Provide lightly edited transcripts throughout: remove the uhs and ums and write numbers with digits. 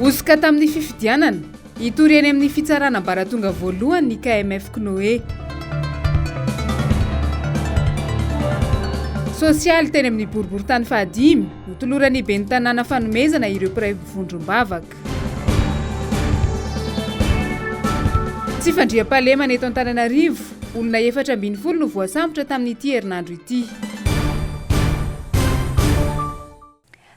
Hosoka tamin'ny fifidianana, hitory eny amin'ny fitsarana ambaratonga voalohany ny KMF Cnoe. Sosialy teny amin'ny boriborintany fahadimy, notoloran'ny ben'ny tanàna fanomezana ireo mpiray vondrom-bavaka. Tsy fandriampahalemana eto Antananarivo, olona 14 no voasambotra tamin'ity herinandro ity.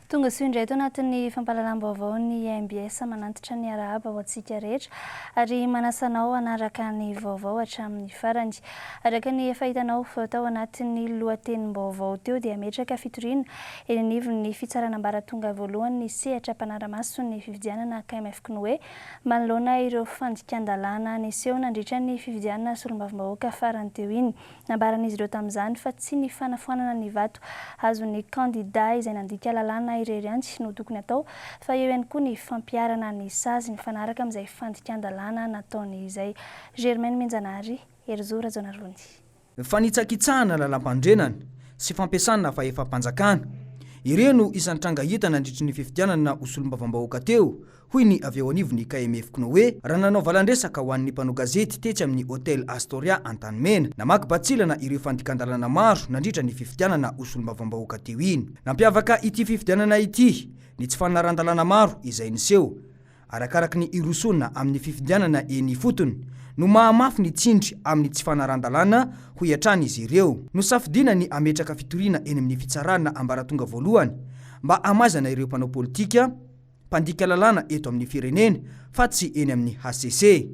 Tonga soa indray ato anatin'ny fampahalalam-baovao ny mbs manantitra ny arahaba ho antsika rehetra ary manasa anao hanaraka ny vaovao hatramin'ny farany. Araka ny efa hitanao tao anatin'ny lohatenim-baovao teo dia hametraka fitoriana eny anivon'ny fitsarana ambaratonga voalohany ny sehatra mpanara-maso ny fifidianana KMF-CNOE manoloana ireo fandikan-dalàna niseho nandritra ny fifidianana solombavambahoaka farany teo iny. Nambaran'izy ireo tamin'izany fa tsy ny fanafoanana ny vato azon'ny kandida izay nandika lalàna irery ihany no tokony atao fa eo ihany koa ny fampiharana ny sazy mifanaraka amin'izay fandikan-dalàna nataony izay. Germaine Menjanahary, Herizo Rajaonarivony. Fanitsakitsahana lalàmpanorenana sy fampiasana fahefam-panjakana. Ireo no isan'ny tranga hita nandritry ny fifidianana ho solombavambahoaka teo hoy ny avy eo anivon'ny KMF Cnoe raha nanao valandresaka ho an'ny mpanao gazety tetsy amin'ny Hotel Astoria Antanimena. Namaky batsilana ireo fandikan-dalàna maro nandritra ny fifidianana ho solombavambahoaka teo iny. Nampiavaka ity fifidianana ity ny tsy fanaran-dalàna maro izay niseho. Arakaraky ny hirosoana amin'ny fifidianana eny ifotony no mahamafy ny tsindry amin'ny tsy fanaran-dalàna, hoy hatrany izy ireo. Nosafidiana ny hametraka fitoriana eny amin'ny fitsarana ambaratonga voalohany mba hamaizana ireo mpanao politika, mpandika lalàna eto amin'ny firenena fa tsy eny amin'ny hcc.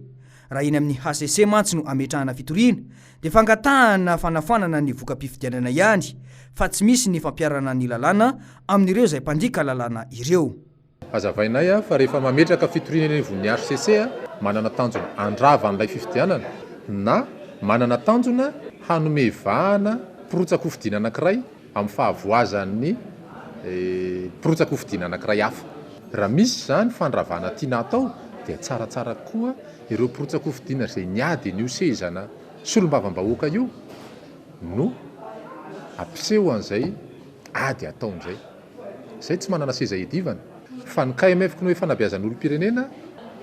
Raha eny amin'ny hcc mantsy no ametrahana fitoriana dia fangatahana fanafoanana ny voka-pifidianana ihany fa tsy misy ny fampiharana ny lalàna amin'ireo izay mpandika lalàna ireo. Hazavainay fa rehefa mametraka fitoriana eny anivon'ny hcc, manana tanjona handrava an'ilay fifidianana na manana tanjona hanome vahana mpirotsak'hofidiana anankiray amin'ny fahavoazan'ny mpirotsaka-hofidiana anankiray hafa. Raha misy izany fandravana tiana hatao dia tsaratsara kokoa ireo mpirotsaka-hofidiana izay niady an'io sezana solombavambahoaka io no hampiseho an'izay ady ataony izay. Izay tsy manana seza hiadivana. Fa ny KMF koa no fanabeazan'olom-pirenena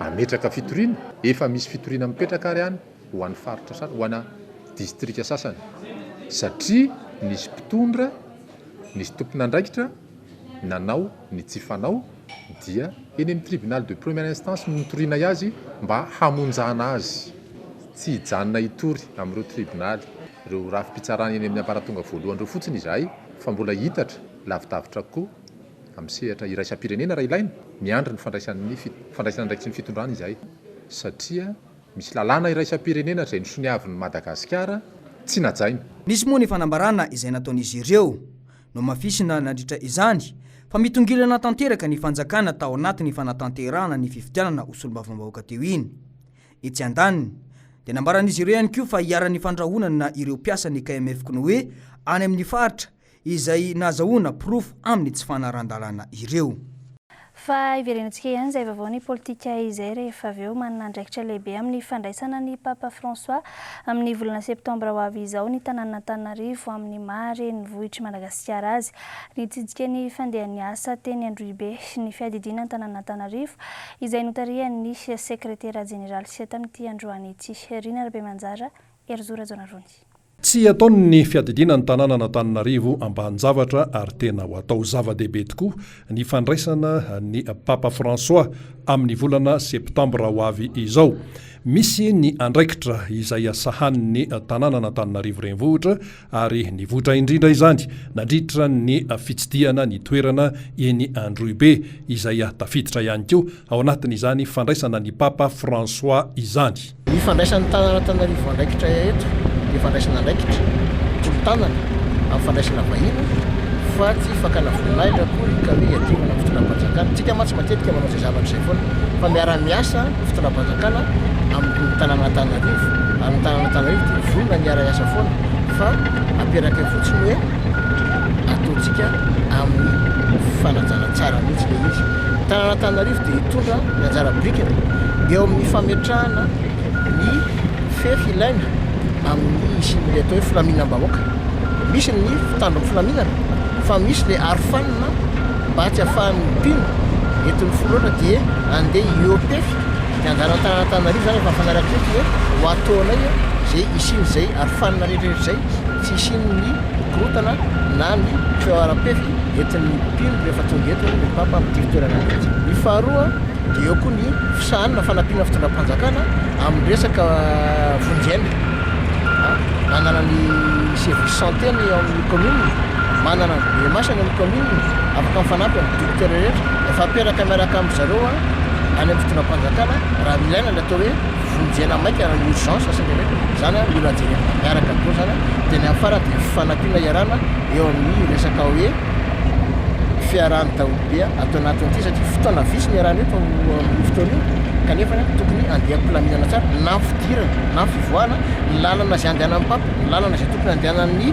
hametraka fitoriana, efa misy fitoriana mipetraka ary any. ho an'ny faritra sasany, ho ana distrika sasany satria nisy mpitondra, nisy tompon'andraikitra nanao ny tsy fanao dia eny amin'ny tribunal de première instance no nitorianay azy mba hamonjana azy. Tsy hijanona hitory amin'ireo tribonaly, ireo rafi-pitsarana eny amin'ny ambaratonga voalohany ireo fotsiny izahay fa mbola hitatra lavidavitra kokoa amin'ny sehatra iraisam-pirenena raha ilaina. Miandry ny fandraisan'ny fandraisana andraikitry ny fitondrana izahay satria Misy lalàna iraisam-pirenena izay nosoniavin'i Madagasikara tsy najaina. Nisy moa ny fanambarana izay nataon'izy ireo. Nohamafisina nandritra izany fa mitongilana tanteraka ny fanjakana tao anatin'ny fanatanterahana ny fifidianana ho solombavambahoaka teo iny. Etsy andaniny, dia nambaran'izy ireo ihany koa fa iharan'ny fandrahonana ireo mpiasan'ny KMF Cnoe any amin'ny faritra izay nahazahoana porofo amin'ny tsy fanaran-dalàna ireo. Fa hiverenantsika ihany izay vaovao ny politika izay rehefa avy eo. Manana andraikitra lehibe amin'ny fandraisana ny Papa François amin'ny volana septambra ho avy izao ny tanànan'Antananarivo amin'ny maha renivohitr'i Madagasikara azy. Nitsidika ny fandehan'ny asa teny Androhibe ny fiadidiana ny tanànan'Antananarivo izay notarihan'ny sekretera jeneraly tamin'ity androany ity, Rina Rabemanjara, Herizo Rajaonarivony. Tsy ataon'ny fiadidiana ny tanànan'Antananarivo ambanin-javatra ary tena ho atao zava-dehibe tokoa ny fandraisana ny Papa François amin'ny volana septambra ho avy izao. Misy ny andraikitra izay sahanin'ny tanànan'Antananarivo Renivohitra ary nivoitra indrindra izany nandritra ny fitsidihana ny toerana eny Androhibe izay tafiditra ihany koa ao anatin'izany fandraisana ny Papa François izany. Ny fandraisan'ny tanàn'Antananarivo andraikitra eto dia fandraisana andraikitra, tolo-tanana amin'ny fandraisana vahiny fa tsy fakana voninahitra akory ka hoe iadivana amin'ny fitondram-panjakana. Tsika mantsy matetika manao izay zavatra izay foana fa miara-miasa ny fitondram-panjakana amin'ny tanàn'Antananarivo ary ny tanàn'Antananarivo dia vonona ny hiara-hiasa foana fa aperakay fotsiny hoe ataontsika amin'ny fanajana tsara mihitsy ilay izy. Ny tanàn'Antananarivo dia hitondra ny anjara birikiny eo amin'ny fametrahana ny fefy ilaina amin'ny hisian'ilay atao hoe filaminam-bahoaka. Misy ny mpitandro ny filaminana fa misy ilay arofanina mba tsy ahafahan'ny mpino entin'ny filoha dia andeha hihoa-pefy dia anjaran'ny tanàn'Antananarivo izany efa mifanaraka eto hoe ho ataonay izay hisian'izay arofanina rehetra rehetra izay tsy hisian'ny korontana na ny fihoaram-pefy entin'ny mpino rehefa tonga eto ny Papa amin'ity fitoerana ity. Ny faharoa dia eo koa ny fisahanana fanampiana fitondram-panjakana amin'ny resaka vonjy aina. Manana ny service santé ny ao amin'ny commune, manana ny BMH ny amin'ny commune, afaka mifanampy amin'ny dokotera rehetra. Efa aperaka miaraka amin-dry zareo any amin'ny fitondram-panjakana raha ilaina ny atao hoe vonjy aina maika na urgence sy ny rehetra. Izany mila jerena miaraka daholo izany. Dia ny amin'ny farany dia fifanampiana iarahana eo amin'ny resaka hoe fiarahan'ny daholobe ato anatin'ity satria fotoana vitsy ny iarahana eto amin'io fotoana io kanefa tokony handeha am-pilaminana tsara na ny fidirana na ny fivoahana, ny lalana izay andehanan'ny Papa, ny lalana izay tokony handehanan'ny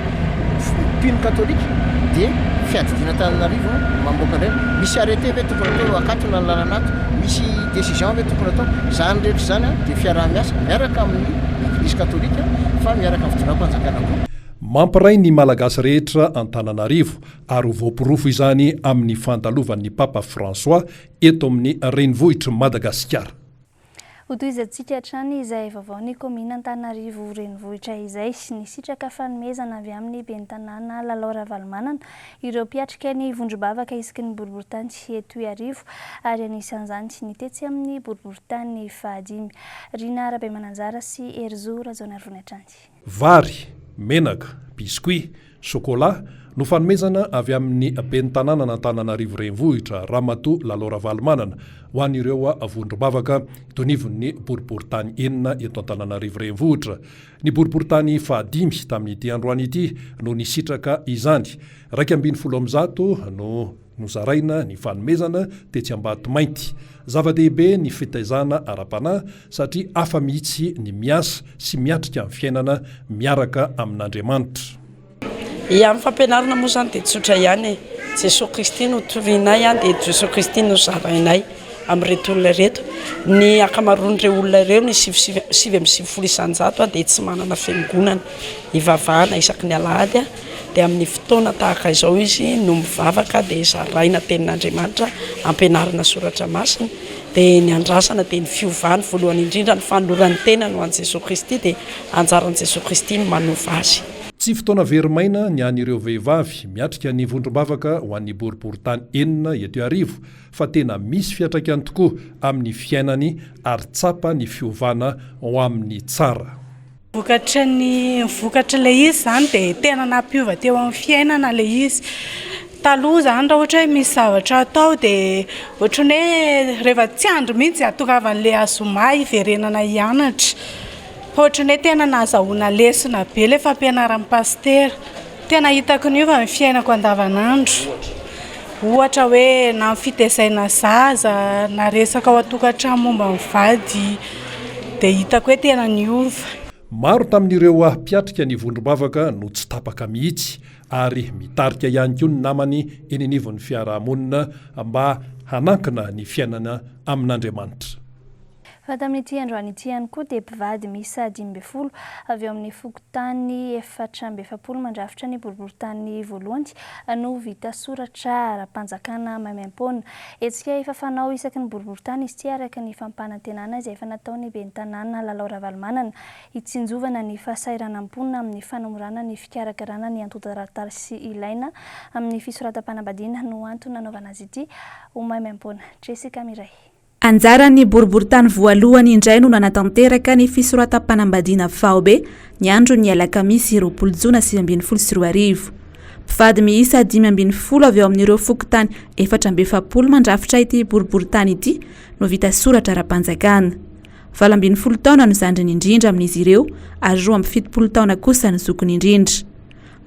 mpino katolika dia fiadidiana Antananarivo mamoaka indray, misy arrêté ve tokony atao akatona ny lalana ato, misy décision ve tokony atao, izany rehetra izany dia fiaraha-miasa miaraka amin'ny Eglizy katolika fa miaraka amin'ny fitondram-panjakana koa. Mampiray ny Malagasy rehetra Antananarivo ary ho voaporofo izany amin'ny fandalovan'ny Papa François eto amin'ny renivohitr'i Madagasikara. Hotohizantsika hatrany izay vaovaon'ny kaominina Antananarivo renivohitra izay. Nisitraka fanomezana avy amin'ny ben'ny tanàna Lalao Ravalomanana ireo mpiatrika ny vondrom-bavaka isaky ny boriborintany eto Iarivo ary anisan'izany ny tetsy amin'ny boriborintany fahadimy. Rina Rabemananjara sy Herizo Rajaonarivony hatrany. Vary, menaka, biscuit, chocolat no fanomezana avy amin'ny Ben'ny tanànan'Antananarivo Renivohitra, Ramatoa Lalao Ravalomanana, ho an'ireo vondrom-bavaka eto anivon'ny boriborintany enina eto Antananarivo Renivohitra. Ny boriborintany fahadimy tamin'ity androany ity no nisitraka izany. 111 no. Nozaraina ny fanomezana tetsy Ambatomainty. Zava-dehibe ny fitaizana ara-panahy satria hafa mihitsy ny miasa sy miatrika ny fiainana miaraka amin'Andriamanitra. Ia, ny fampianarana moa izany dia tsotra ihany e. Jesoa Kristy no torianay dia Jesoa Kristy no zarainay amin'ireto olona ireto. Ny ankamaroan'ireo olona ireo, ny 99 isan-jato dia tsy manana fiangonana hivavahana isaky ny alahady. dia amin'ny fotoana tahaka izao izy no mivavaka dia zaraina tenin'Andriamanitra, ampianarina soratra masina, dia ny andrasana dia ny fiovany voalohany indrindra ny fanolorany tenany ho an'i Jesoa Kristy dia anjaran'i Jesoa Kristy ny manova azy. Tsy fotoana very maina ny an'ireo vehivavy miatrika ny vondrom-bavaka ho an'ny boriborintany enina eto Iarivo fa tena misy fiantraikany tokoa amin'ny fiainany ary tsapa ny fiovana ho amin'ny tsara. Vokatry ny vokatr'ilay izy izany dia tena nampiova teo amin'ny fiainana ilay izy. Taloha izany raha ohatra hoe misy zavatra atao dia ohatran'ny hoe rehefa tsy andry mihitsy hahatongavan'ilay zoma hiverenana hianatra. Fa ohatran'ny hoe tena nahazahoana lesona be ilay fampianaran'ny pasitera. Tena hitako niova ny fiainako andavanandro. Ohatra hoe na ny fitezaina zaza, na resaka ao an-tokantrano momba ny vady dia hitako hoe tena niova. Maro tamin'ireo mpiatrika ny vondrom-bavaka no tsy tapaka mihitsy ary mitarika ihany koa ny namany eny anivon'ny fiarahamonina mba hanankina ny fiainana amin'Andriamanitra. Fa tamin'ity androany ity ihany koa dia mpivady miisa 15 avy ao amin'ny fokontany 44 mandrafitra ny boriborintany voalohany no vita soratra ara-panjakana maimaimpoana. Hetsika efa fanao isaky ny boriborintany izy ity araka ny fampanantenana izay efa nataon'ny ben'ny tanàna Lalao Ravalomanana hitsinjovana ny fahasahiranan'ny mponina amin'ny fanamorana ny fikarakarana ny antontan-taratasy ilaina amin'ny fisoratam-panambadiana no antony nanaovana azy ity ho maimaimpoana. Jessica Miray. Anjaran'ny boriborintany voalohany indray no nanatanteraka ny fisoratam-panambadiana faobe ny andron'ny alakamisy 20 jona 2019. Mpivady miisa 15 avy ao amin'ireo fokontany 44 mandrafitra ity boriborintany ity no vita soratra ara-panjakana. 18 taona no zandriny indrindra amin'izy ireo ary 72 taona kosa ny zokiny indrindra.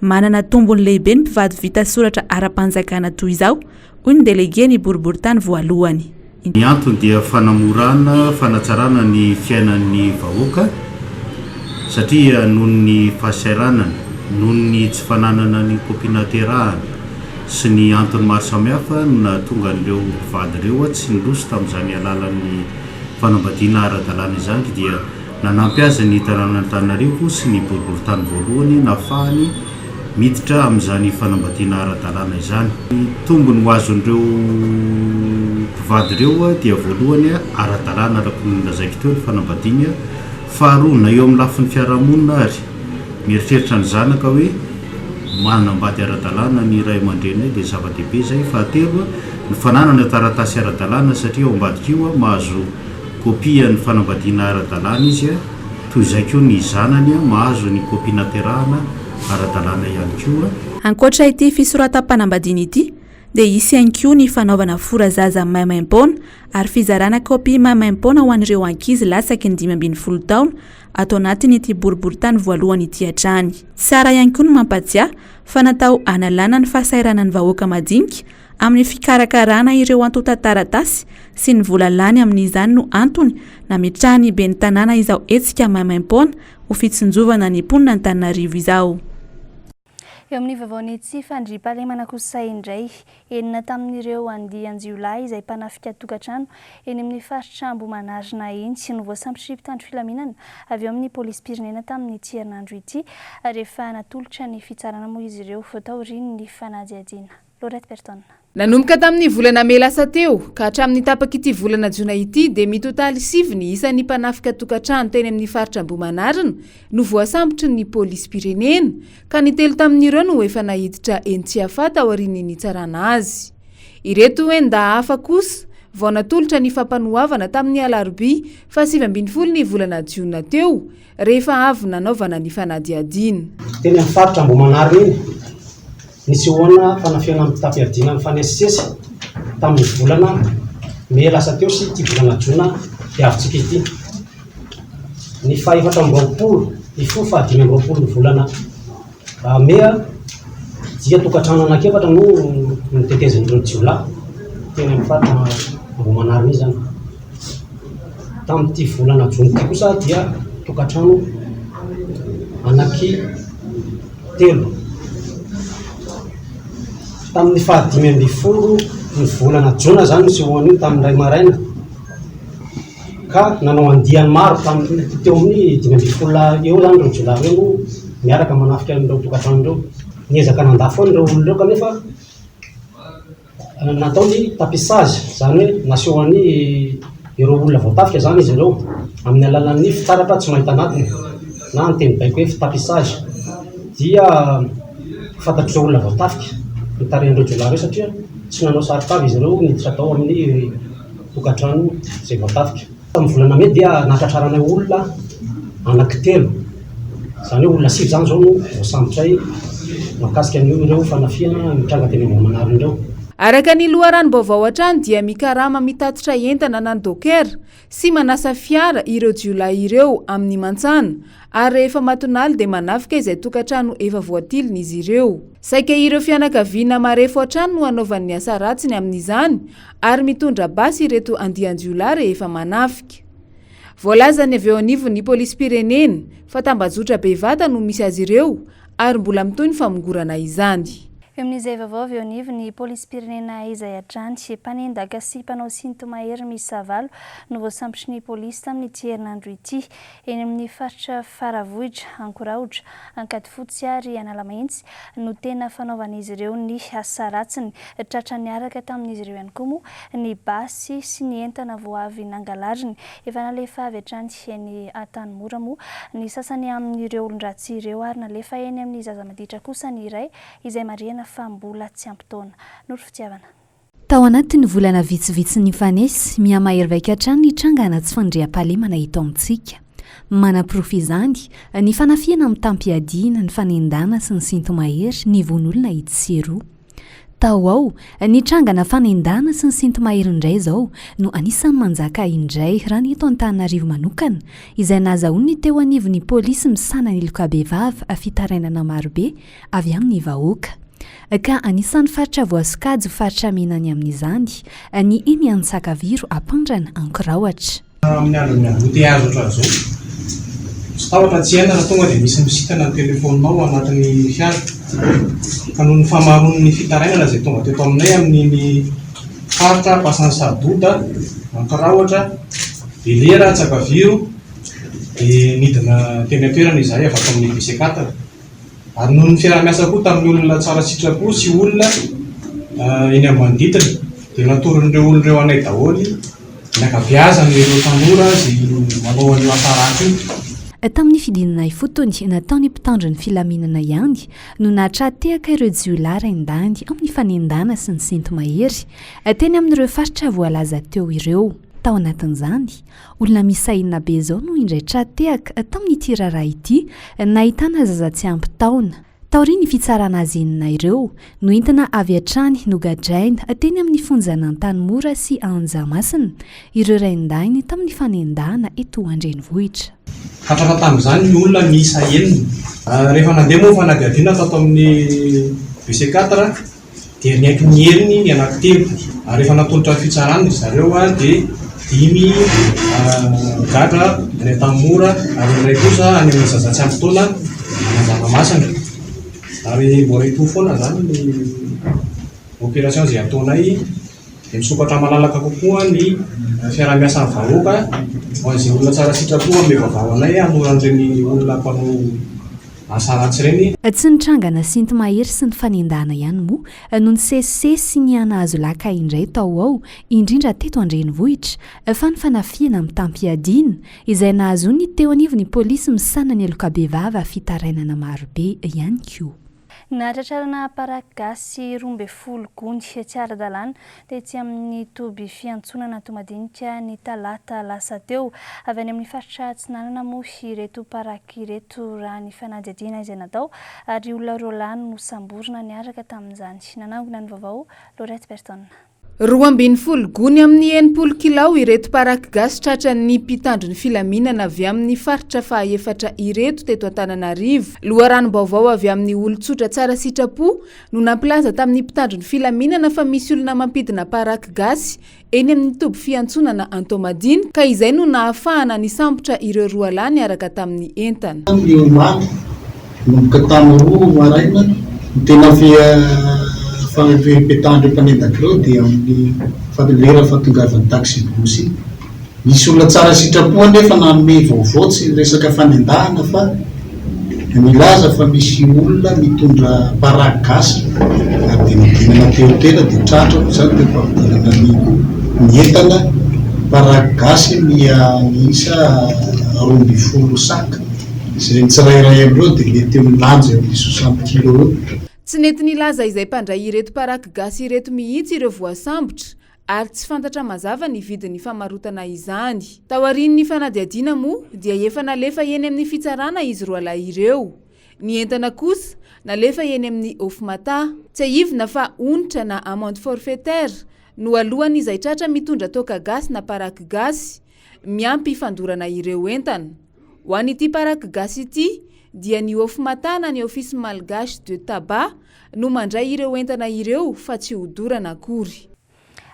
Manana tombony lehibe ny mpivady vita soratra ara-panjakana toy izao, hoy ny delege ny boriborintany voalohany. Ny antony dia fanamorana, fanatsarana ny fiainan'ny vahoaka satria noho ny fahasahiranana, noho ny tsy fananana ny kopia nahaterahana sy ny antony maro samihafa no nahatonga an'ireo mpivady ireo tsy niroso tamin'izany alalan'ny fanambadiana ara-dalàna izany dia Nanampy azy ny tanàn'Antananarivo sy ny boriborintany voalohany nahafahany miditra amin'izany fanambadiana ara-dalàna izany. Ny tombony ho azon'ireo. mpivady ireo dia voalohany ara-dalàna araka ny nolazaiko teo ny fanambadiany, faharoa na eo amin'ny lafiny fiarahamonina ary mieritreritra ny zanaka hoe manambady ara-dalàna ny ray aman-dreninay dia zava-dehibe izay, fahatelo ny fananana taratasy ara-dalàna satria ao ambadika io mahazo kopia ny fanambadiana ara-dalàna izy, toy izay koa ny zanany mahazo ny kopia naterahana ara-dalàna ihany koa. Ankoatra ity fisoratam-panambadiana ity dia hisy ihany koa ny fanaovana fora zaza maimaimpoana ary fizarana kaopia maimaimpoana ho an'ireo ankizy latsaky ny 15 taona ato anatin'ity boriborintany voalohany ity hatrany. Tsara ihany koa ny mampatsiahy fa natao hanalana ny fahasahiranan'ny vahoaka madinika amin'ny fikarakarana ireo antontan-taratasy sy ny vola lany amin'izany no antony nametrahan'ny ben'ny tanàna izao hetsika maimaimpoana ho fitsinjovana ny mponin'Antananarivo izao. Eo amin'ny vaovaon'ny tsy fandriampahalemana kosa indray, enina tamin'ireo andian-jiolahy izay mpanafika tokantrano eny amin'ny faritra Ambohimanarina iny no voasambotry mpitandro filaminana avy eo amin'ny polisim-pirenena tamin'ity herinandro ity rehefa natolotra ny fitsarana moa izy ireo taorian'ny fanadihadiana. Laurette Berton. Nanomboka tamin'ny volana mey lasa teo ka hatramin'ny tapak'ity volana jona ity dia mitotaly sivy ny isan'ny mpanafika tokantrano teny amin'ny faritra Ambohimanarina no voasambotry ny polisim-pirenena ka ny telo tamin'ireo no efa naiditra eny Tsiafahy taorian'ny nitsarana azy. Ireto enin-dahy hafa kosa vao natolotra ny fampanoavana tamin'ny alarobia faha 19 ny volana jiona teo rehefa avy nanaovana ny fanadihadiana. Teny amin'ny faritra Ambohimanarina iny, nisehoana fanafihana mitam-piadiana nifanesisesy tamin'ny volana mey lasa teo sy ity volana jona diavintsika ity. Ny fahefatra amby 20 hifoha fahadimy amby 20 ny volana mey dia tokantrano anankiefatra no notetezin'ireo jiolahy teny amin'ny faritra Ambohimanarina iny izany. Tamin'ity volana jona ity kosa dia tokantrano anaky telo. Tamin'ny faha 15 ny volana jona izany nisehoan'io tamin'ny iray maraina ka nanao andiany maro tamin'ny teo amin'ny 15 lahy eo izany ireo jiolahy ireo no miaraka manafika an'ireo tokantrano ireo. Niezaka nandà foana ireo olona ireo kanefa Natao ny tapissage, izany hoe naseho an'ny ireo olona voatafika izany izy ireo amin'ny alalan'ny fitaratra tsy mahita anatiny na ny teny baiko hoe tapissage dia fantatr'ireo olona voatafika ny tarehin'ireo jiolahy ireo satria tsy nanao saron-tava izy ireo niditra tao amin'ny tokantrano izay voatafika. Tamin'ny volana mey dia nahatratraranay olona anankitelo, izany hoe olona sivy izany izao no voasambotray mahakasika an'ireo fanafihana nitranga teny Ambohimanarina ireo. Araka ny loharanom-baovao hatrany dia mikarama mitatitra entana na docker sy manasa fiara ireo jiolahy ireo amin'ny mantsana ary rehefa matonaly dia manafika izay tokantrano efa voatilina izy ireo. Saika ireo fianakaviana marefo hatrany no anaovany ny asa ratsiny amin'izany ary mitondra basy ireto andian-jiolahy rehefa manafika. Voalazan'ny avy eo anivon'ny polisim-pirenena fa tambajotra bevata no misy azy ireo ary mbola mitohy ny famongorana izany. Eo amin'izay vaovao avy eo anivon'ny polisim-pirenena izay hatrany, mpanendaka sy mpanao sinto-mahery miisa valo no voasambotry ny polisy tamin'ity herinandro ity. Eny amin'ny faritra Faravohitra, Ankorahotra, Ankadifotsy ary Analamahitsy no tena fanaovan'izy ireo ny asa ratsiny. Tratra niaraka tamin'izy ireo ihany koa moa ny basy sy ny entana vao avy nangalariny. Efa nalefa avy hatrany eny Antanimora moa ny sasany amin'ireo olon-dratsy ireo ary nalefa eny amin'ny zaza maditra kosa ny iray izay marihana fa mbola tsy ampy taona. Noro Fitiavana. Tao anatin'ny volana vitsivitsy nifanesy, miha-mahery vaika hatrany ny trangana tsy fandriampahalemana eto amintsika. Manaporofo izany, ny fanafihana mitam-piadiana, ny fanendahana sy ny sinto-mahery, ny vono olona etsy sy eroa. Tao ho ao, ny trangana fanendahana sy ny sinto-mahery indray izao no anisan'ny manjaka indray, raha ny eto Antananarivo manokana, izay nahazahoan'ny teo anivon'ny polisy misahana ny heloka bevava fitarainana marobe avy amin'ny vahoaka. Ka anisan'ny faritra voasokajy ho faritra mena ny amin'izany ny eny Antsakaviro, Ampandrana, Ankorahotra. Amin'ny andron'ny embouteillage ohatran'izao, tsy tahotra tsy aina raha tonga dia misy misintana ny telefaoninao ao anatin'ny fiara. Fa noho ny fahamaroan'ny fitarainana izay tonga teto aminay amin'iny faritra Ampasan'i Sadoda, Ankorahotra, Belera, Antsakaviro dia nidina teny an-toerana izahay avy ato amin'ny BC quatre. Ary noho ny fiaraha-miasa koa tamin'ny olona tsara sitrapo sy olona eny amin'ny manodidina. Dia natoron'ireo olona ireo anay daholo ny ankabeazan'ireo tanora izay manao an'io asa ratsy io. Tamin'ny fidinana ifotony nataon'ny mpitandro ny filaminana ihany no nahatraha-tehaka ireo jiolahy raindany amin'ny fanendahana sy ny sinto-mahery teny amin'ireo faritra voalaza teo ireo. Tao anatin'izany, olona miisa enina be izao no indray tra-tehaka tamin'ity raharaha ity nahitana zaza tsy ampy taona. Taorian'ny fitsarana azy enina ireo, noentina avy hatrany nogadraina teny amin'ny fonjan'Antanimora sy Anjamasina ireo raindahiny tamin'ny fanendahana eto an-drenivohitra. Tratratra tamin'izany ny olona miisa enina. Rehefa nandeha moa ny fanadihadiana tato amin'ny BC quatre dia niaiky ny heriny ny anankitelo ary rehefa natolotra ny fitsarana ry zareo dia dimy gadra any Antanimora ary ny iray kosa any amin'ny zaza tsy ampy taona any Anjanamasina. Ary mbola hitohy foana izany ny opération izay ataonay dia misokatra malalaka kokoa ny fiaraha-miasa amin'ny vahoaka ho an'izay olona tsara sitrapo hanome vaovao anay hanoro an'ireny olona mpanao asa ratsy ireny. Tsy ny trangana sinto-mahery sy ny fanendahana ihany moa no nisesisesy sy niha-nahazo laka indray tao ho ao, indrindra teto an-drenivohitra, fa ny fanafihana mitam-piadiana, izay nahazoan'ny teo anivon'ny polisy misahana ny heloka bevava fitarainana marobe ihany koa. Nahatratrarana paraky gasy 12 gony tsy ara-dalàna tetsy amin'ny toby fiantsonana Antohomadinika ny talata lasa teo. Avy any amin'ny faritra Atsinanana moa ireto paraky ireto raha ny fanadihadiana izay natao ary olona roa lahy no nosamborina niaraka tamin'izany. Nanangona ny vaovao Laurette Berton. 12 gony amin'ny 60 kilao ireto paraky gasy tratran'ny mpitandro ny filaminana avy amin'ny faritra fahaefatra ireto teto Antananarivo. Loharanom-baovao avy amin'ny olon-tsotra tsara sitrapo no nampilaza tamin'ny mpitandro ny filaminana fa misy olona mampidina paraky gasy eny amin'ny toby fiantsonana Antohomadinika ka izay no nahafahana nisambotra ireo roa lahy niaraka tamin'ny entana. Ny omaly, nanomboka tamin'ny roa maraina, ny tena fipetahan'ireo mpanendaka ireo dia amin'ny lera fahatongavan'ny taxi-brousse iny. Nisy olona tsara sitrapo anefa nanome vaovao tsy niresaka fanendahana fa nilaza fa misy olona mitondra paraky gasy ary dia nidinana teo tena dia tratra moa izany teo am-pampidinana ny ny entana paraky gasy miisa 12 sac izay ny tsirairay amin'ireo dia mety eo milanja eo amin'ny soixante kilos eo. Tsy nety nilaza izay mpandray ireto paraky gasy ireto mihitsy ireo voasambotra ary tsy fantatra mazava ny vidin'ny famarotana izany. Taorian'ny fanadihadiana moa dia efa nalefa eny amin'ny fitsarana izy roalahy ireo. Ny entana kosa nalefa eny amin'ny Ofmata. Tsiahivina fa onitra na amende forfaitaire no alohan'izay tratra mitondra toaka gasy na paraky gasy, miampy fandorana ireo entana. Ho an'ity paraky gasy ity dia ny Ofmata na ny Office Malgache de Tabac no mandray ireo entana ireo fa tsy hodorana akory.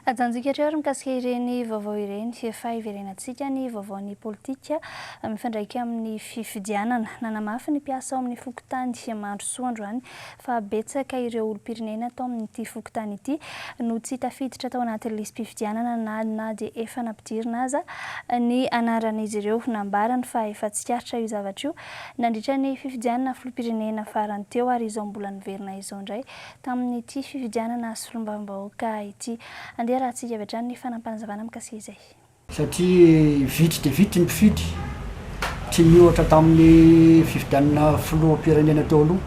Ajanontsika hatreo ary mikasika ireny vaovao ireny fa hiverenantsika ny vaovaon'ny politika mifandraika amin'ny fifidianana. Nanamafy ny mpiasa ao amin'ny fokontany Mandrosoa androany fa betsaka ireo olom-pirenena tao amin'ity fokontany ity no tsy tafiditra tao anatin'ny lisi-pifidianana na na dia efa nampidirina aza ny anaran'izy ireo. Nambarany fa efa tsikaritra io zavatra io nandritra ny fifidianana filoham-pirenena farany teo ary izao mbola niverina izao indray tamin'ity fifidianana solombavambahoaka ity. Andeha arahantsika avy hatrany ny fanampinazavana mikasika izay. Satria vitsy dia vitsy ny mpifidy, tsy miohatra tamin'ny fifidianana filoham-pirenena teo aloha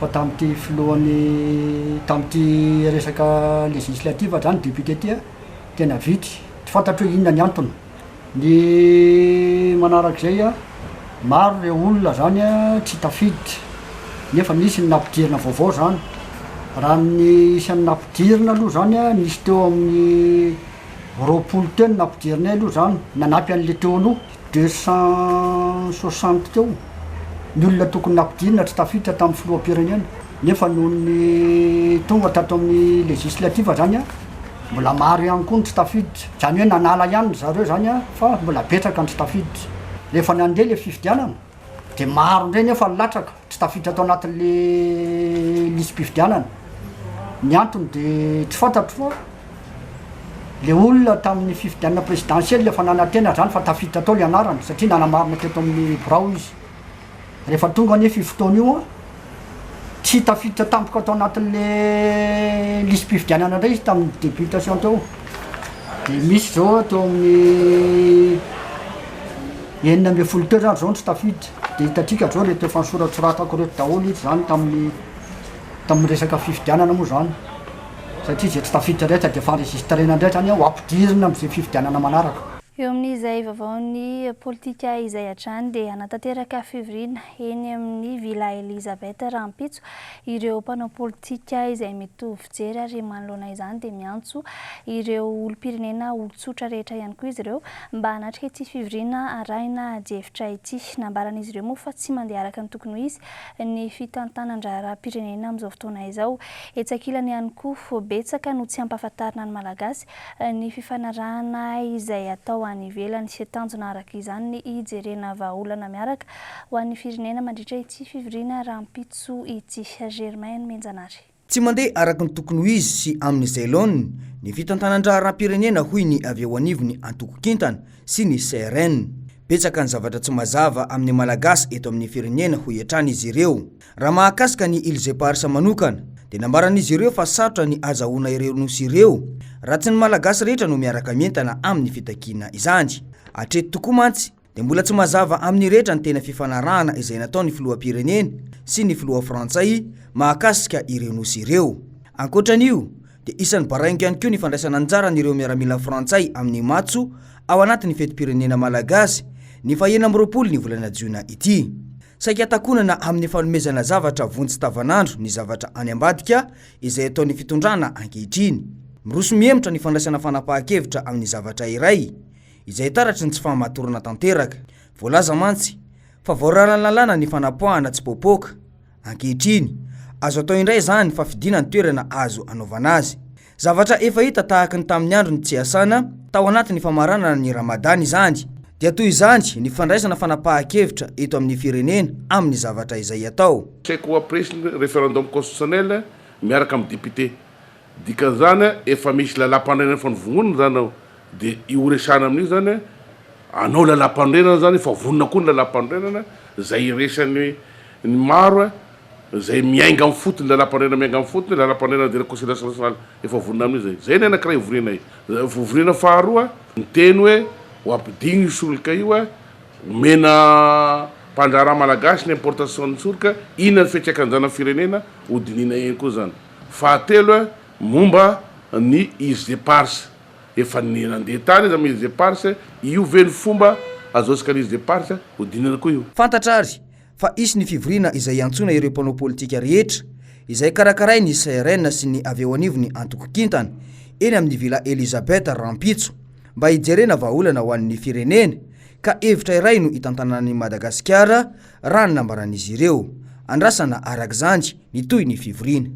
fa tamin'ity filohan'ny tamin'ity resaka législative zany député ity tena vitsy, tsy fantatro hoe inona ny antony. Ny manarak'izay, maro ireo olona zany tsy tafiditra nefa nisy ny nampidirina vaovao zany, raha ny isan'ny nampidirina aloha zany nisy teo amin'ny 20 teo no nampidirinay aloha zany, nanampy an'le teo aloha, 260 teo ny olona tokony nampidirina tsy tafiditra tamin'ny filoham-pirenena, nefa noho ny tonga tato amin'ny législative zany an, mbola maro ihany koa ny tsy tafiditra, zany hoe nanala ihany ry zareo zany an, fa mbola betsaka ny tsy tafiditra, rehefa nandeha le fifidianana de maro indray nefa ny latsaka tsy tafiditra tao anatin'le lisi-pifidianana, ny antony de tsy fantatro fa Le olona tamin'ny fifidianana présidentielle efa nanantena zany fa tafiditra tao le anarany satria nanamarina teto amin'ny birao izy. Rehefa tonga anefa io fotoana io an, Tsy tafiditra tampoka tao anatin'le lisi-pifidianana indray izy tamin'ny députation teo. Dia misy izao teo amin'ny 16 teo izany izao no tsy tafiditra. Dia hitantsika izao ireto efa nosoratsoratako ireto daholo izy izany tamin'ny tamin'ny resaka fifidianana moa izany. Satria izay tsy tafiditra rehetra dia efa enregistrena indray izany ho ampidirina amin'izay fifidianana manaraka. Eo amin'izay vaovaon'ny politika izay hatrany dia hanatanteraka fivoriana eny amin'ny Villa Elizabeth rahampitso ireo mpanao politika izay mitovy fijery ary manoloana izany dia miantso ireo olom-pirenena olon-tsotra rehetra ihany koa izy ireo mba hanatrika ity fivoriana arahina adihevitra ity. Nambaran'izy ireo moa fa tsy mandeha araka ny tokony ho izy ny fitantanan-draharaham-pirenena amin'izao fotoana izao. Etsy ankilany ihany koa, betsaka no tsy ampahafantarina ny Malagasy ny fifanarahana izay atao any ivelany. Tanjona araka izany ny hijerena vahaolana miaraka ho an'ny firenena mandritra ity fivoriana rahampitso ity. Germain Nomenjanahary. Tsy mandeha araka ny tokony ho izy sy amin'izay laoniny ny fitantanan-draharaham-pirenena hoy ny avy eo anivon'ny antoko Kintana sy ny crn. Betsaka ny zavatra tsy mazava amin'ny Malagasy eto amin'ny firenena hoy hatrany izy ireo. Raha mahakasika ny Îles Éparses manokana dia nambaran'izy ireo fa sarotra ny azahoana ireo nosy ireo raha tsy ny Malagasy rehetra no miaraka mientana amin'ny fitakiana izany. Hatreto tokoa mantsy dia mbola tsy mazava amin'ny rehetra ny tena fifanarahana izay nataon'ny filoham-pirenena sy ny filoha frantsay mahakasika ireo nosy ireo. Ankoatra an'io dia isan'ny baraingo ihany koa ny fandraisana anjaran'ireo miaramila frantsay amin'ny matso ao anatin'ny fetim-pirenena malagasy ny faha 26 ny volana jiona ity. Saika takonana amin'ny fanomezana zavatra vonjy tavanandro ny zavatra any ambadika izay ataon'ny fitondrana ankehitriny. Miroso mihemotra ny fandraisana fanapahan-kevitra amin'ny zavatra iray izay taratry ny tsy fahamatorana tanteraka. Voalaza mantsy fa voararan'ny lalàna ny fanapoahana tsipoapoaka. Ankehitriny, azo atao indray izany fa fidiana ny toerana azo anaovana azy. Zavatra efa hita tahaky ny tamin'ny andron'ny tsy iasana tao anatin'ny famaranana ny Ramadany izany. Dia toy izany ny fandraisana fanapahan-kevitra eto amin'ny firenena amin'ny zavatra izay atao. Tsy haiko après ny référendum constitutionnel miaraka amin'ny député. Dikan'izany efa misy lalam-panorenana efa novognonina zany ao de io resahana amin'io zany anao lalam-panorenana zany efa vonona koa ny lalam-panorenana zay iresan'ny ny maro zay miainga amin'ny fotony lalam-panorenana miainga amin'ny fotony lalam-panorenana de réconciliation nationale efa vonona amin'io zay zay ny anakiray ivorianay vovoriana faharoa niteny hoe ho ampidigno io solika io omena mpandraharaha malagasy ny importation ny solika inona ny fiantraikan'izany amin'ny firenena hodinihina eny koa zany Fahatelo, momba ny Îles Éparses. Efa nandeha tany izy amin'ny Îles Éparses, io ve ny fomba azahoantsika ny Îles Éparses? Ho dinihana koa io. Fantatra ary fa hisy ny fivoriana izay hiantsoana ireo mpanao politika rehetra, izay karakarain'ny crn sy ny avy eo anivon'ny antoko Kintana, eny amin'ny Villa Elisabeth rahampitso, mba hijerena vahaolana ho an'ny firenena, ka hevitra iray no hitantanana an'i Madagasikara, raha ny nambaran'izy ireo. Andrasana, araka izany, ny tohin'ny fivoriana.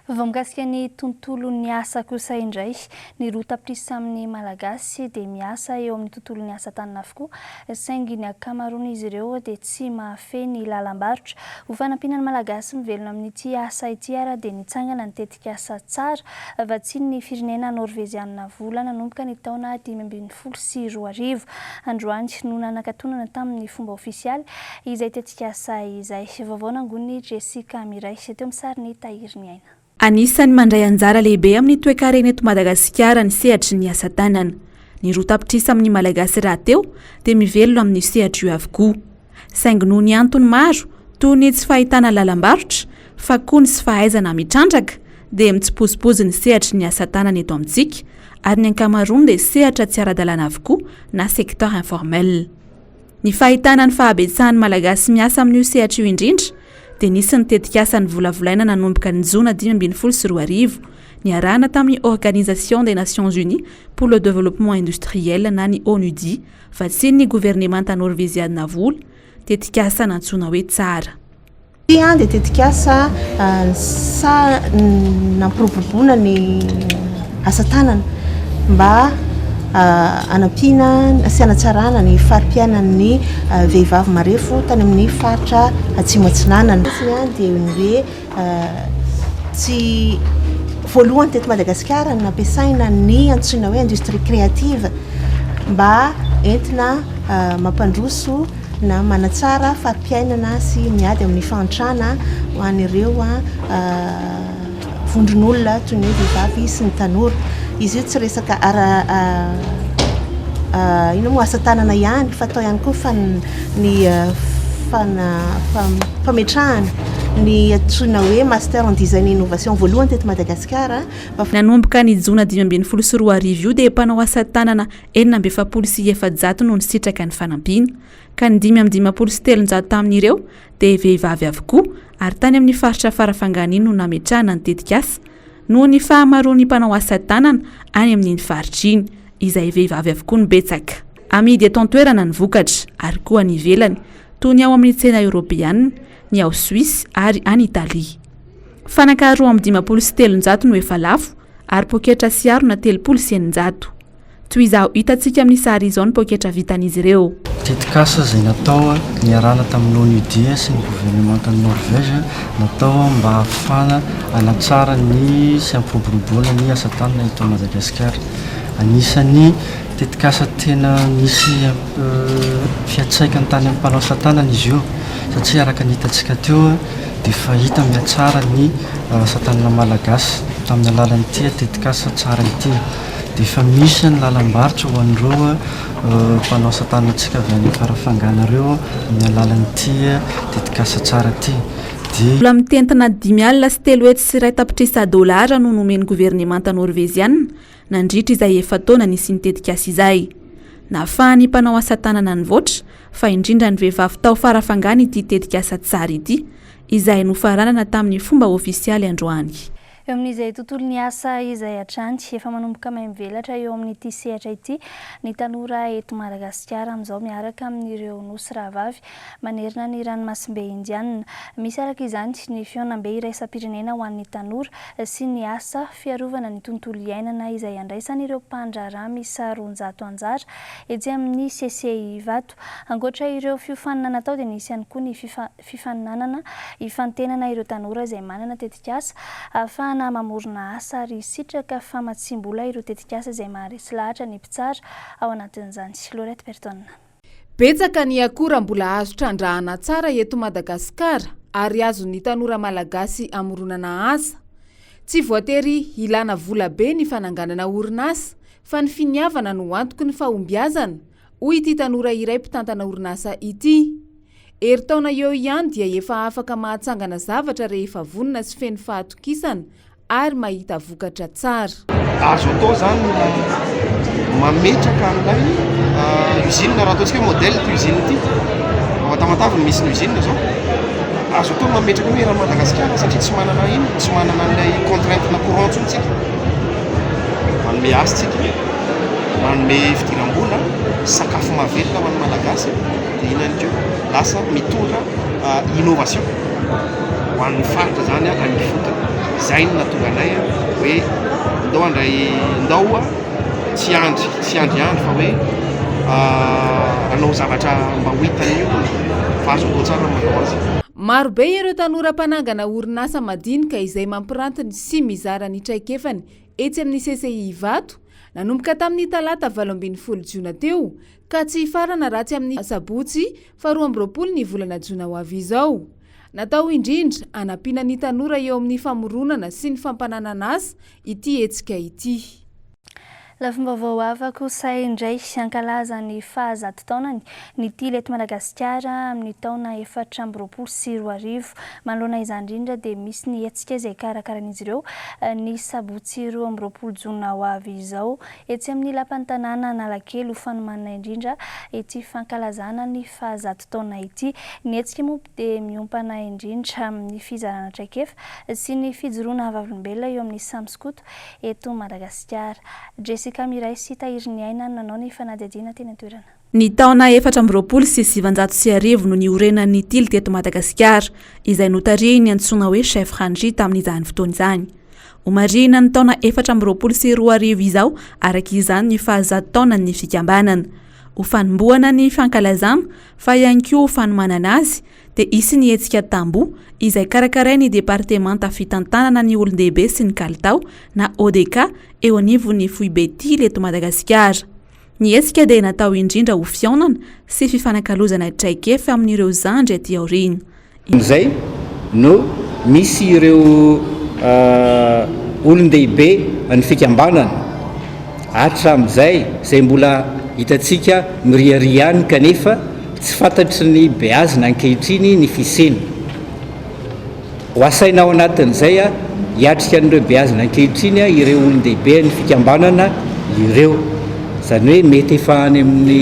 Vaovao mikasika ny tontolon'ny asa kosa indray. Ny roa tapitrisa amin'ny Malagasy dia miasa eo amin'ny tontolon'ny asa tanana avokoa, saingy ny ankamaroan'izy ireo dia tsy mahafehy ny lalam-barotra. Ho fanampiana ny Malagasy mivelona amin'ity asa ity ary dia nitsangana ny tetikasa Tsara, vatsian'ny firenena Norvezianina vola nanomboka ny taona 2015. Androany no nanakatonana tamin'ny fomba ofisialy izay tetikasa izay. Vaovao nangonin'i Jessica Miray teo amin'ny sarin'i Tahiriniaina. Anisan'ny mandray anjara lehibe amin'ny toekarena eto Madagasikara ny sehatry ny asa tanana. Ny roa tapitrisa amin'ny Malagasy rahateo dia mivelona amin'io sehatra io avokoa. Saingy noho ny antony maro, toy ny tsy fahitana lalam-barotra, fa koa ny tsy fahaizana mitrandraka, dia mitsipozipozy ny sehatry ny asa tanana eto amintsika, ary ny ankamaroany dia sehatra tsy ara-dalàna avokoa na secteur informel. Ny fahitana ny fahabetsahan'ny Malagasy miasa amin'io sehatra io indrindra dia nisy ny tetikasa novolavolaina nanomboka ny jona 2015 niarahana tamin'ny Organisation des Nations Unies pour le Développement Industriel na ny ONUDI, vatsian'ny governemanta Norveziana vola, tetikasa nantsoina hoe Tsara. Ity dia tetikasa nampiroboroboana ny asa tanana mba hanampiana sy hanatsarana ny fari-piainan'ny vehivavy marefo tany amin'ny faritra Atsimo Atsinanana. Dia ny hoe tsy voalohany teto Madagasikara no nampiasaina ny antsoina hoe industrie créative mba entina mampandroso. na manatsara fari-piainana sy miady amin'ny fahantrana ho an'ireo vondron'olona toy ny hoe vehivavy sy ny tanora. Izy io tsy resaka ara inona moa asa tanana ihany fa atao ihany koa fa ny fametrahana ny antsoina hoe master en design et innovation voalohany teto Madagasikara. Nanomboka ny jona 2015 io dia mpanao asa tanana 446 no nisitraka ny fanampiana, ka ny 355 tamin'ireo dia vehivavy avokoa ary tany amin'ny faritra Farafangana iny no nametrahana ny tetikasa noho ny fahamaroan'ny mpanao asa tanana any amin'iny faritra iny, izay vehivavy avokoa no betsaka. Amidy eto an-toerana ny vokatra ary koa any ivelany, toy ny ao amin'ny tsena eoropeanina, ny ao Suisse ary any Italia. Fanaka 352 no efa lafo ary poketra sy harona 630. Toy izao hitantsika amin'ny sary izao ny poketra vitan'izy ireo. Tetikasa izay natao niarahana tamin'ny ONUD sy ny governemantan'i Norvège, natao mba hahafahana hanatsara ny sy hampiroboroboana ny asa tanana eto Madagasikara. Anisan'ny tetikasa tena nisy fiantraikany tany amin'ny mpanao asa tanana izy io satria araka ny hitantsika teo dia efa hita mihatsara ny asa tanana malagasy tamin'ny alalan'ity tetikasa tsara ity. Dia efa misy ny lalam-barotra ho an'ireo mpanao asa tanantsika avy any Farafangana ireo amin'ny alalan'ity tetikasa tsara ity. Dia. Vola mitentina 350 tapitrisa dolara no nomen'ny governemanta norveziana nandritra izay efa-taona nisian'ny tetikasa izay. Nahafahan'ny mpanao asa tanana nivoatra, fa indrindra ny vehivavy tao Farafangana ity tetikasa tsara ity, izay nofaranana tamin'ny fomba ofisialy androany. Eo amin'izay tontolon'ny asa izay hatrany, efa manomboka mahay mivelatra eo amin'ity sehatra ity ny tanora eto Madagasikara amin'izao miaraka amin'ireo nosy rahavavy manerana ny ranomasimbe Indianina. Misy araka izany ny fihaonambe iraisam-pirenena ho an'ny tanora sy ny asa fiarovana ny tontolo iainana izay andraisan'ireo mpandraharaha miisa 200 anjara etsy amin'ny CCI Ivato. Ankoatra ireo fiofanana natao dia nisy ihany koa ny fifaninanana hifantenana ireo tanora izay manana tetikasa ahafahana mamorona asa ary hisitraka famatsiam-bola ireo tetikasa izay maharesy lahatra ny mpitsara ao anatin'izany. Laurette Berton. Betsaka ny akora mbola azo trandrahana tsara eto Madagasikara ary azon'ny tanora malagasy amoronana asa. Tsy voatery hilana vola be ny fananganana orinasa fa ny finiavana no antoky ny fahombiazana, hoy ity tanora iray mpitantana orinasa ity. Herintaona eo ihany dia efa afaka mahatsangana zavatra rehefa vonona sy feno fahatokisana ary mahita vokatra tsara. Azo atao izany ny mametraka an'ilay usine, raha ataontsika hoe modèle ity usine ity, ao Tamatave no misy ny usine izao, azo atao ny mametraka an'io eran'i Madagasikara satria tsy manana ino, tsy manana an'ilay contrainte-na courant intsony tsika, manome asa tsika, manome fidiram-bola, sakafo mahavelona ho an'ny Malagasy. Dia iny ihany koa lasa mitondra innovation ho an'ny faritra izany any ifotony. Izay no nahatonga anay hoe ndao handray, ndao tsy hiandry, tsy hiandriandry fa hoe hanao zavatra mba ho hitan'ny olona fa azo atao tsara ny manao azy. Marobe ireo tanora mpanangana orinasa madinika izay mampiranty ny sy mizara ny traikefany etsy amin'ny CCI Ivato, nanomboka tamin'ny talata 18 jona teo ka tsy hifarana raha tsy amin'ny asabotsy faha 22 ny volana jona ho avy izao. Natao indrindra hanampiana ny tanora eo amin'ny famoronana sy ny fampananana asa ity hetsika ity. Lafim-baovao hafa kosa indray, hankalaza ny fahazato taonany ny Tily eto Madagasikara amin'ny taona 2024. Manoloana izany indrindra dia misy ny hetsika izay karakarain'izy ireo ny sabotsy 22 jona ho avy izao Etsy amin'ny Lapan'ny Tanàna Analakely ho fanomanana indrindra ity fankalazana ny fahazato taona ity. Ny hetsika moa dia miompana indrindra amin'ny fizarana traikefa sy ny fijoroana vavolombelona eo amin'ny samy skoto eto Madagasikara. Jessica Miray sy Tahiriniaina no nanao ny fanadihadiana teny an-toerana. Ny taona 1924 no niorenan'ny Tily teto Madagasikara, izay notarihin'ny antsoina hoe Chef Ranji tamin'izany fotoana izany. Homarihina ny taona 2024 izao araka izany ny fahazato taonan'ny fikambanana. Ho fanombohana ny fankalazana fa ihany koa ho fanomanana azy dia hisy ny hetsika Tamboho izay karakarain'ny departemanta fitantanana ny olon-dehibe sy ny kalitao na ODK eo anivon'ny foibe Tily eto Madagasikara. Ny hetsika dia natao indrindra ho fihaonana sy fifanakalozana traikefa amin'ireo zandry aty aoriana. Amin'izay no misy ireo olon-dehibe ny fikambanana hatramin'izay izay mbola hitantsika miriaria any kanefa tsy fantatry ny beazina ankehitriny ny fisiany. Ho asaina ao anatin'izay hiatrika an'ireo beazina ankehitriny ireo olon-dehibe ny fikambanana ireo. Izany hoe mety efa any amin'ny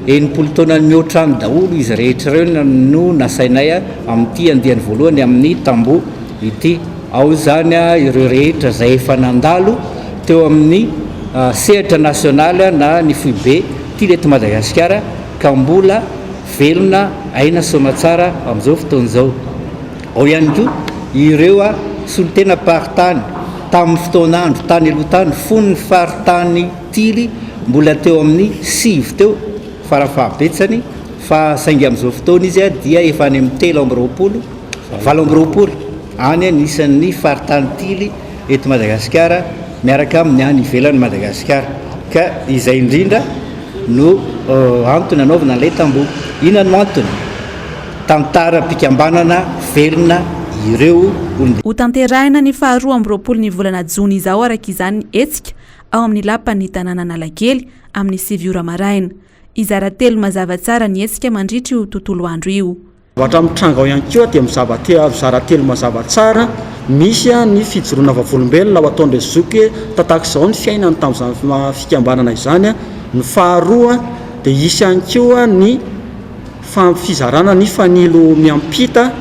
60 taona mihoatra any daholo izy rehetra ireo no nasainay amin'ity andiany voalohany amin'ny tamboho ity. Ao izany ireo rehetra izay efa nandalo teo amin'ny sehatra nasionaly na ny foibe tily eto Madagasikara ka mbola velona aina soamatsara amin'izao fotoana izao. Ao ihany koa ireo solontenam-paritany tamin'ny fotoan'andro tany aloha tany fony ny faritany Tily mbola teo amin'ny sivy teo farafahabetsany fa saingy amin'izao fotoana izy dia efa any amin'ny 23, 28 any ny isan'ny faritany Tily eto Madagasikara miaraka amin'ny any ivelan'i Madagasikara ka izay indrindra no antony anaovana an'ilay tamboho. Inona no antony? Tantaram-pikambanana velona ireo olon-dehibe. Hotanterahina ny faha 22 ny volana jona izao araka izany ny hetsika ao amin'ny lapan'ny tanàna Analakely amin'ny sivy ora maraina. Hizara telo mazava tsara ny hetsika mandritra io tontolo andro io. Zavatra mitranga ao ihany koa dia mizava mizara telo mazava tsara, misy ny fijoroana vavolombelona ho ataon'ireo zoky hoe tataka izao ny fiainany tamin'izany fikambanana izany, ny faharoa dia hisy ihany koa ny fizarana ny fanilo miampita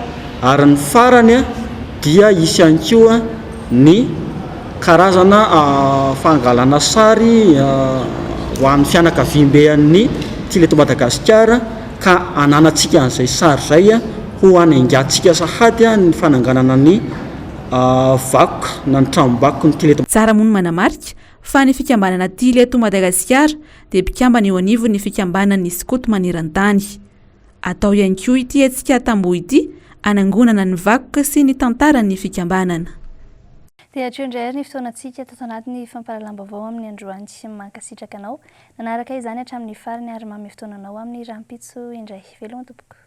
ary ny farany dia hisy ihany koa ny karazana fangalana sary ho an'ny fianakaviambe an'ny Tily eto Madagasikara ka ananantsika an'izay sary izay ho hanaingantsika sahady ny fananganana ny vakoka na ny tranombakoky ny Tily eto Tsara moa ny manamarika fa ny fikambanana Tily eto Madagasikara dia mpikambana eo anivon'ny fikambanan'ny skoto maneran-tany. Atao ihany koa ity hetsika tamboho ity hanangonana ny vakoka sy ny tantaran'ny fikambanana. Dia hatreo indray ary ny fotoanantsika tato anatin'ny fampahalalam-baovao amin'ny androany. Mankasitraka anao nanaraka izany hatramin'ny farany ary manome fotoana anao amin'ny rahampitso indray. Veloma tompoko.